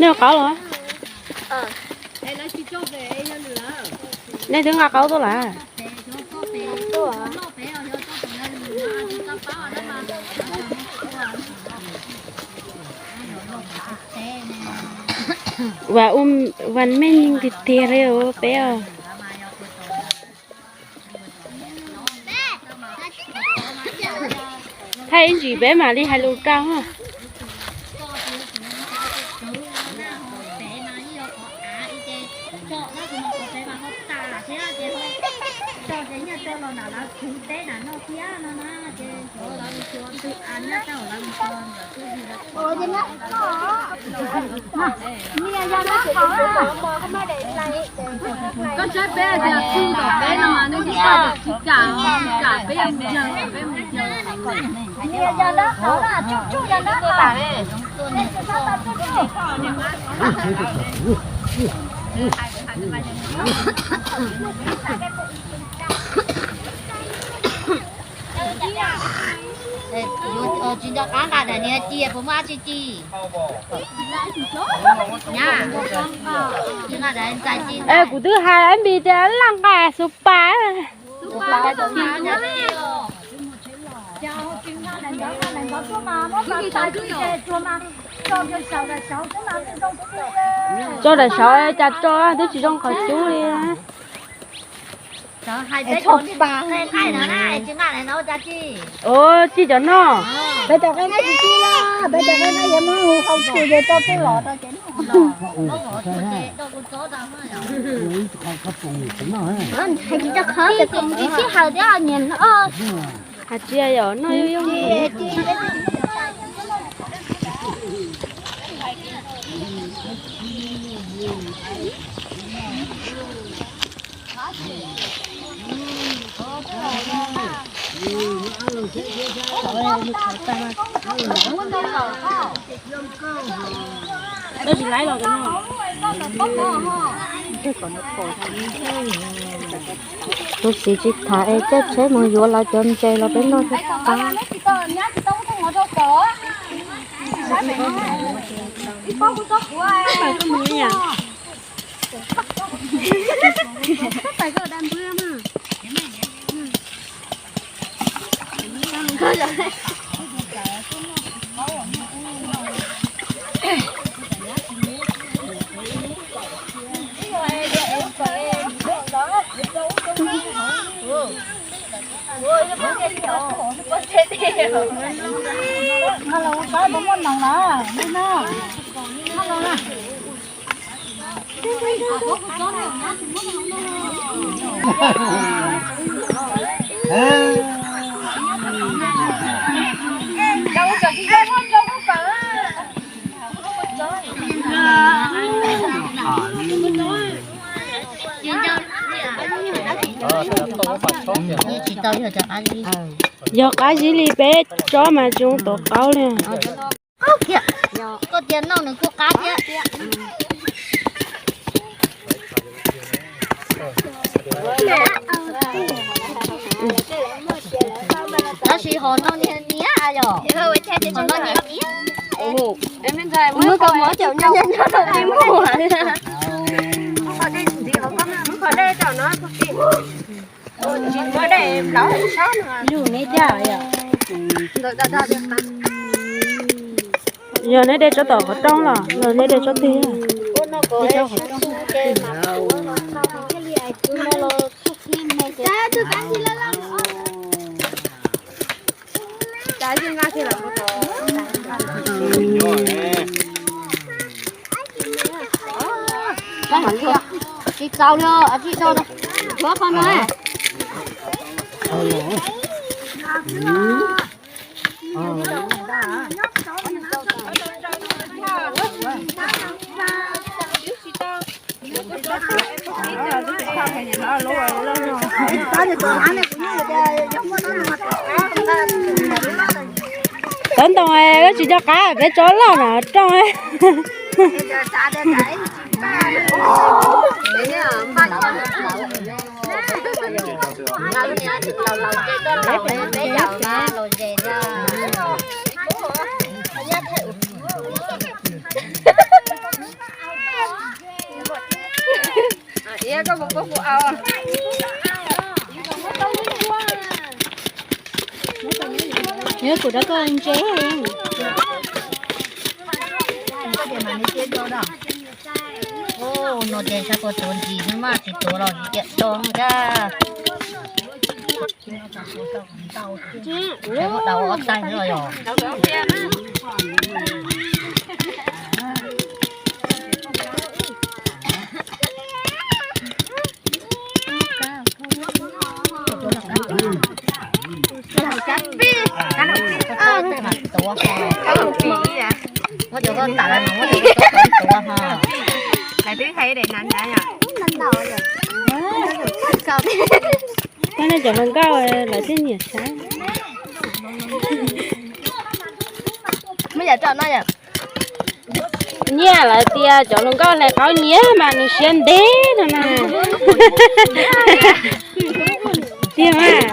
Nej qaub los? Nej twb nqa qaub tuaj lawm? Ua, ua meej tiag tiag li peb os. Thaij ib ntsis peb mam li hais lus rau. Koj saib peb tias txwj tom peb no mas nej tsis kam, tsis kam, peb yuav mus yawg, peb mus yawg. Tsis nco qab nqa daim niag ci puas muaj dab tsi ci? Es kuv twb hais npi tias laj nqa xu pas. Tso daim saud cas tso twb tsis zoo qhov cub li. Ua ci cov no. Peb cov qe na tsis ci los, peb cov qe na yuav muab hau tshwm ces tau peb los rau ces no. Hais tsis tau qhov tias kom tsis sib haum thiab nyiam no. Hais tsis yog no yooj yooj. Tus txiv tsis tham es caij tsheb mus yuav lawv cov ntses los peb noj thiab pab. Tsis tau yog cov qab zib. Yog qab zib li peb tsob mas tsis zoo tov qaub li. Koj tias noj nws kuj qab thiab. Tab sis ho noj niam niam yom, ho noj niam niam. Muab koj mov caum nyob nyob nyob rau peb muag. Yog neb de tsob tom qhov rooj los yog neb de tsob twg? Tsis txaus li, tsis txaus, tshuav qhov no. Tov ntoo, koj tsis nco qab peb tso loj no rooj. Yog kuv rau koj ntse. No ces sab puas tuav ntsis no mas tsis tuav los tsis tiam tso thiab. Tau ob taig los yog. Muab cov koj tam lawv no muab cov koj tuav ho. Lawv twb hais daim nas ntawd yom. Koj nej cov hluas nkauj lawv thiaj nyiam saib. Muab yam rau no yom. Nyiaj lawv tias cov hluas nkauj hlais qaub nyiav mas nws siab ntev no na. Tiag mas.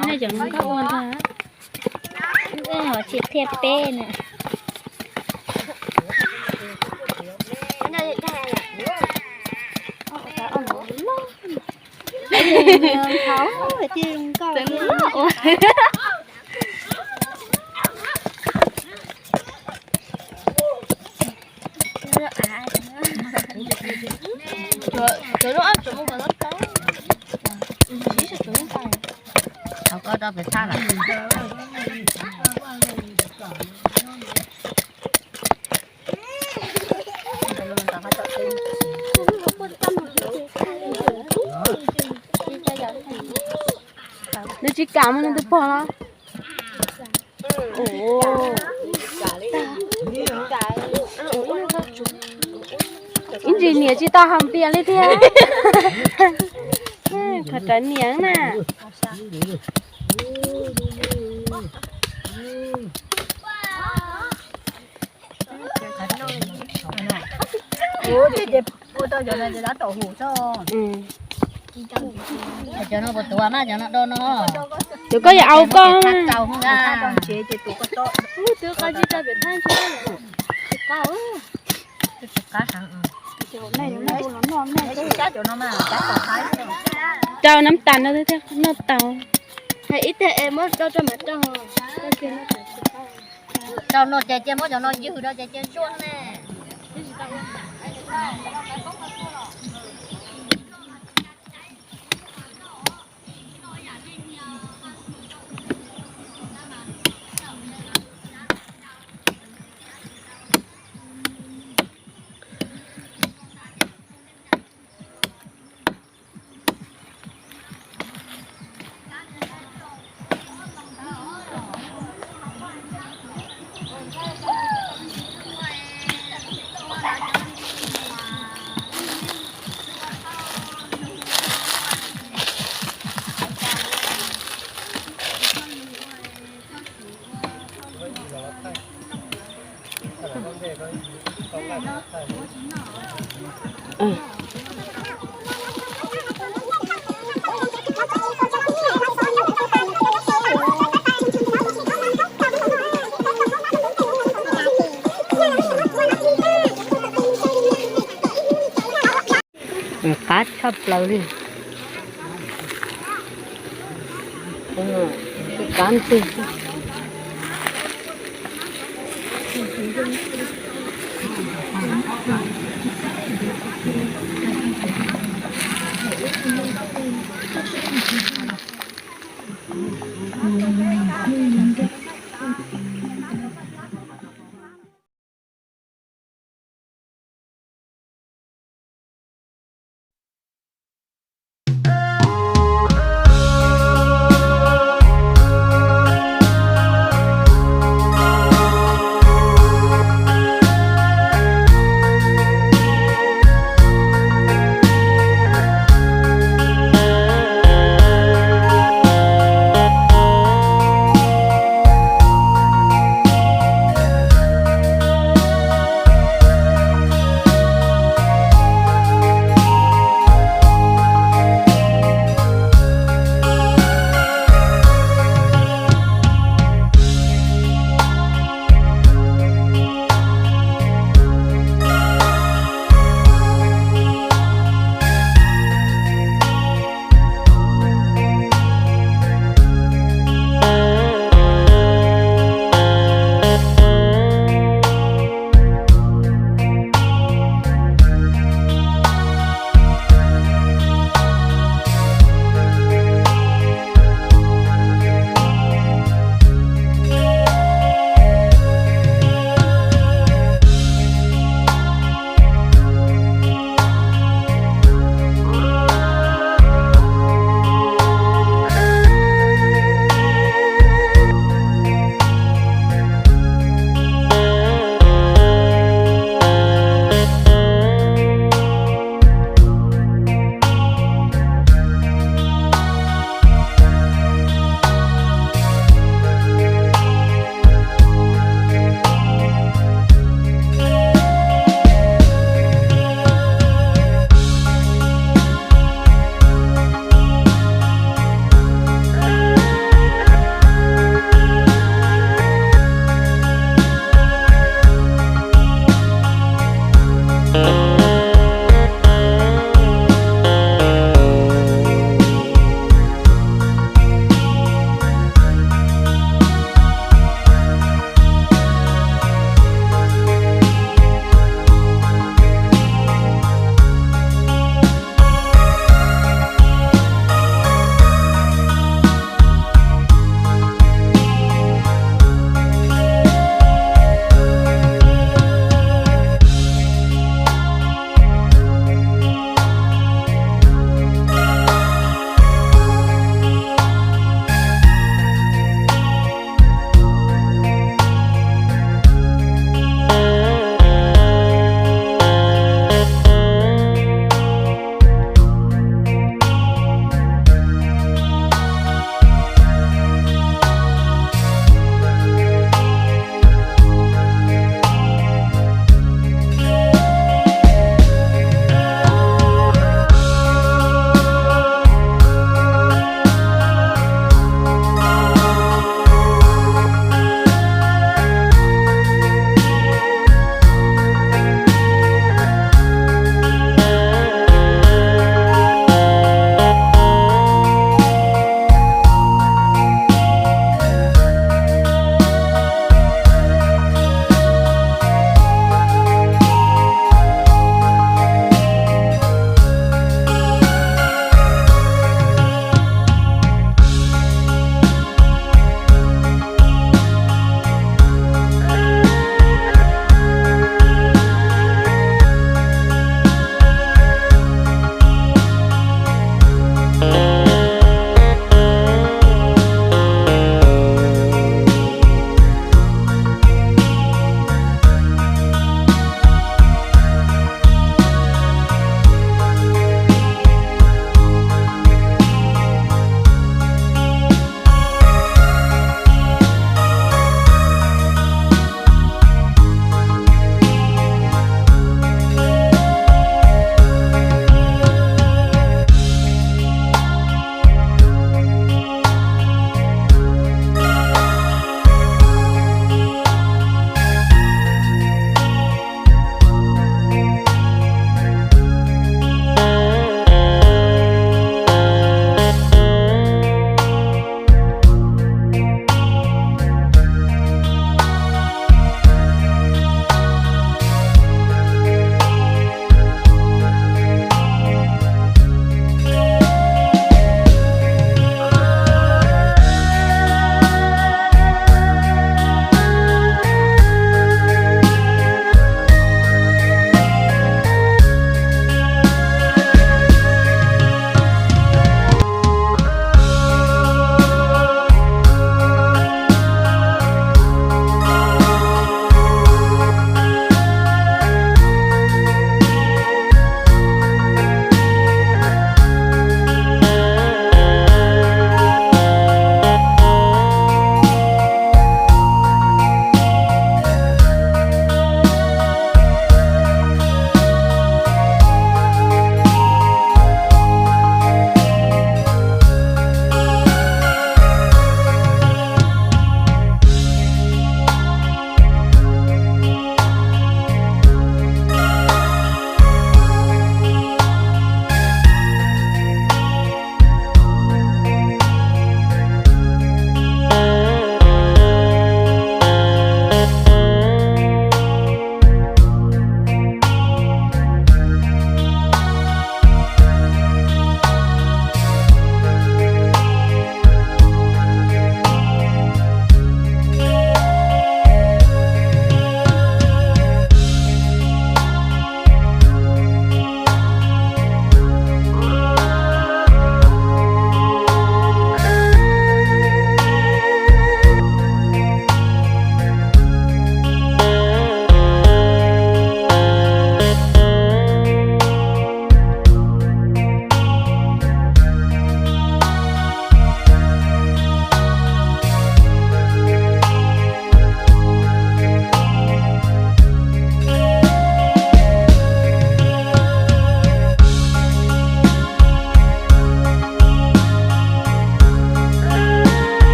Nej cov hluas nkauj ua ntag. Tsis qhia peb na. Koj rau pem thaj lawm. Nws tsis kam mus nws tus pog los? Ib ntsis niam tsis tau hais tias li thiab. Qhov rawv niam na. Cov no puas tuav mas cov no do no. Cov koj yuav au koj. Rau nab tas no thiab noj tau. Rau no ces cia muab cov no ywg rau ces cia zuaj ne. Qab tshaj plaws li. Qab ntswg.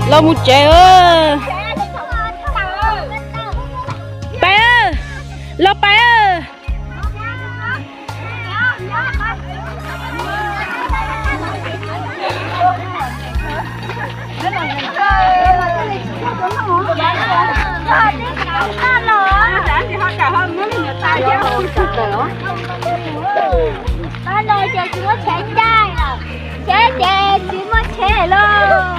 Los mus tsev. Pais, los pais. Pab no ces tsis muaj tsheb caij lawm, tsheb ces tsis muaj tsheb lawm.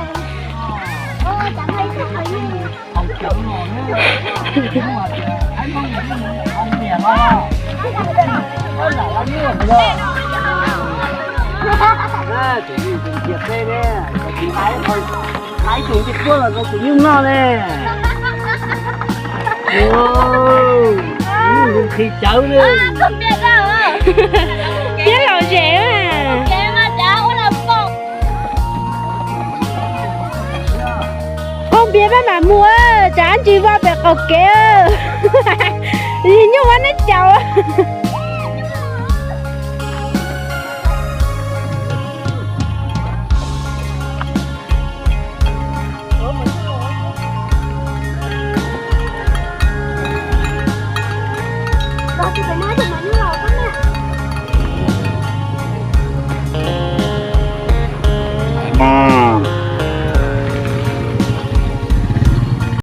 Ib tug nqhis cawv li. Thiab lom zem. Qaug npias pab mam mus, tsam ntsis vau pem qaum kev. Yim nyuj ua neb caum.